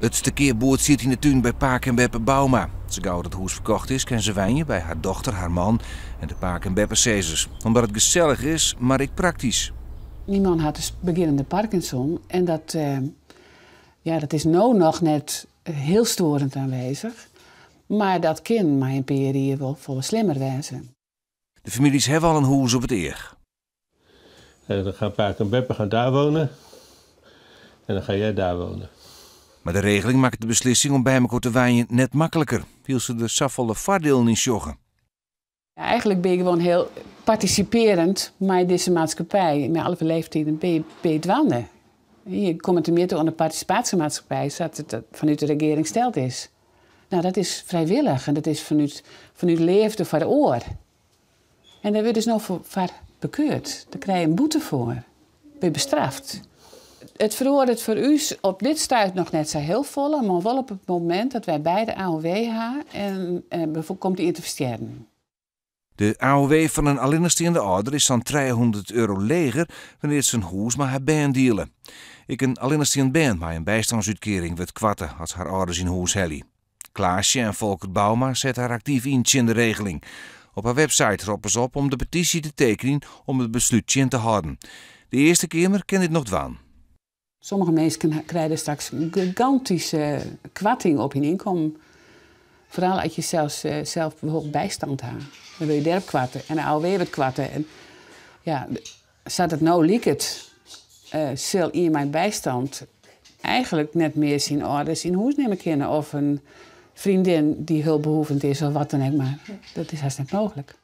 It te keap boerd stiet yn de tún by pake en beppe Bouma. Sa gau it hûs ferkocht is, kin se wenje by har dochter, har man en de pake en beppesizzers. Omdat it gesellich is, mar ek praktysk. Myn man hat dus begjinnende Parkinson en dat, ja, dat is no noch net hiel steurend oanwêzich. Mar dat kin mei in pear jier wol folle slimmer wêze. De famyljes hawwe al in hûs op it each. En dan gaan pake en beppe gaan daar wonen. En dan ga jij daar wonen. Mar de regeling makket de beslissing om by mekoar te wenjen net makliker, wylst se der safolle foardielen yn sjogge. Ja, eigentlik bin je gewoan hiel partisipearjend mei dizze maatskippij. Mei alle leeftiden binne je dwaande. Je komme temjitte oan de partisipaasjemaatskippij, sa't it fanút de regearing steld is. No, dat is frijwillich en dat is fanút leafde foar de oar. En dêr wurdt dus no foar bekeurd. Dêr krije je in boete foar. Bin je bestraft. It feroaret foar ús op dit stuit noch net sa hiel folle, mar wol op it momint dat wy beide AOW ha en bijvoorbeeld komt ien te ferstjerren. De AOW fan in allinnichsteande âlder is sa'n €300 leger wannear't se in hûs mei har bern diele. Ek in allinnichsteand bern mei in bystânsútkearing wurdt koarte as har âlders in hûs helje. Klaasje en Folkert Bouma sette har aktyf yn tsjin de regeling. Op har website roppe se op om de petysje te tekenjen om it beslút tsjin te hâlden. De Earste Keamer kin dit noch dwaan. Sommige minsken krije straks in gigantyske koarting op hun ynkommen. Foaral as je sels bijvoorbeeld bystân ha. Dan wurde je dêrop koarte en de AOW wurdt koarte. En ja, sa't it no liket, sil ien mei bystân eigentlik net mear syn âlders yn hûs nimme kinne of in freondin dy't hulpbehoevend is of wat dan ek mar. Dat is hast net mooglik.